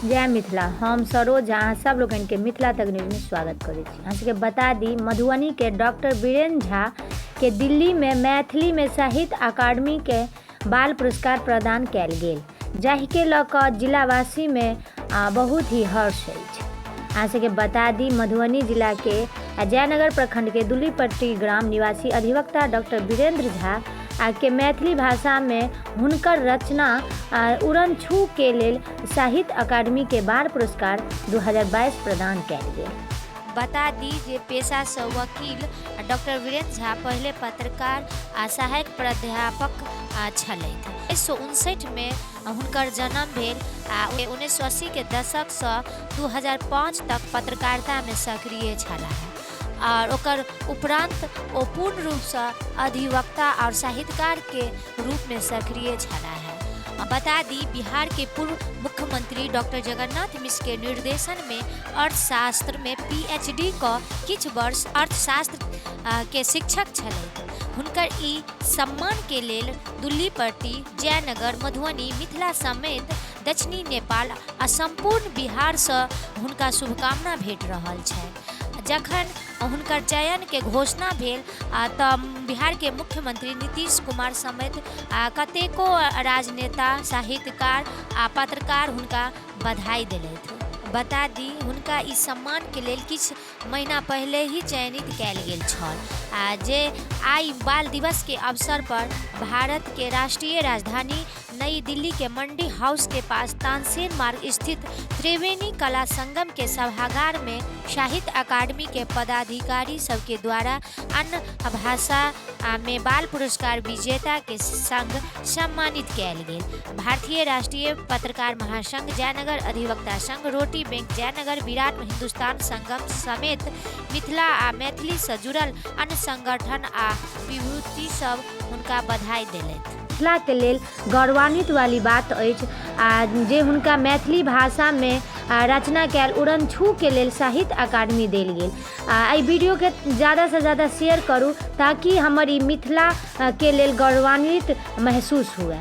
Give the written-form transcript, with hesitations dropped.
जय मिथिला। हम सरोज झा अहाँ सब लोकनिके मिथिला तक न्यूजमे स्वागत करै छी। अहाँ सबके बता दी, मधुबनीके डॉक्टर वीरेन्द्र झा के दिल्लीमे मैथिलीमे साहित्य अकादमीके बाल पुरस्कार प्रदान कयल गेल, जाहिके लऽ कऽ जिलावासीमे बहुत ही हर्ष अछि। अहाँ सबके बता दी, मधुबनी जिलाके जयनगर प्रखंडके दुल्लीपट्टी ग्राम निवासी अधिवक्ता डॉक्टर वीरेंद्र झा के मैथिली भाषामे हुनकर रचना उड़न छू के लेल साहित्य अकादमी के बाल पुरस्कार 2022 प्रदान कयल गेल। बता दी जे पेशासँ वकील डॉक्टर वीरेंद्र झा पहिले पत्रकार आ सहायक प्राध्यापक छलथि। 1959 मे हुनकर जन्म भेल आ 1980 के दशकसँ 2005 तक पत्रकारितामे सक्रिय छलाह आओर ओकर उपरान्त ओ पूर्ण रूपसँ अधिवक्ता आओर साहित्यकारके रूपमे सक्रिय छलाह। बता दी, बिहार के पूर्व मुख्यमंत्री डॉक्टर जगन्नाथ मिश्र के निर्देशन में अर्थशास्त्र में पीएचडी क किछु वर्ष अर्थशास्त्र के शिक्षक छलथि। हुनकर ई सम्मान के लेल दुल्लीपट्टी, जयनगर, मधुबनी, मिथिला समेत दक्षिणी नेपाल आ सम्पूर्ण बिहार सँ हुनका शुभकामना भेट रहल छनि। जखन हुनकर चयन के घोषणा भेल तऽ बिहार के मुख्यमंत्री नीतीश कुमार समेत कतेको राजनेता, साहित्यकार आ पत्रकार हुनका बधाई देलथि। बता दी, हुनका ई सम्मान के लेल किछु महीना पहिले ही चयनित कयल गेल छल आ जे आइ बाल दिवस के अवसर पर भारत के राष्ट्रीय राजधानी नई दिल्ली के मंडी हाउस के पास तानसेन मार्ग स्थित त्रिवेणी कला संगम के सभागार में साहित्य अकादमी के पदाधिकारी सबके द्वारा अन्य भाषा में बाल पुरस्कार विजेता के संग सम्मानित कयल गेल। भारतीय राष्ट्रीय पत्रकार महासंघ, जयनगर अधिवक्ता संघ, रोटी बैंक जयनगर, विराट हिंदुस्तान संगम समेत मिथिला आ मैथिली सँ जुड़ल अन्य संगठन आ विभूति सब हुनका बधाई देलथि। मिथिलाके लेल गौरवान्वित वाली बात अछि आ जे हुनका मैथिली भाषामे रचना कयल उड़न छूके लेल साहित्य अकादमी देल गेल। आ एहि वीडियोके ज्यादासँ ज्यादा शेयर करू ताकि हमर ई मिथिलाके लेल गौरवान्वित महसूस हुए।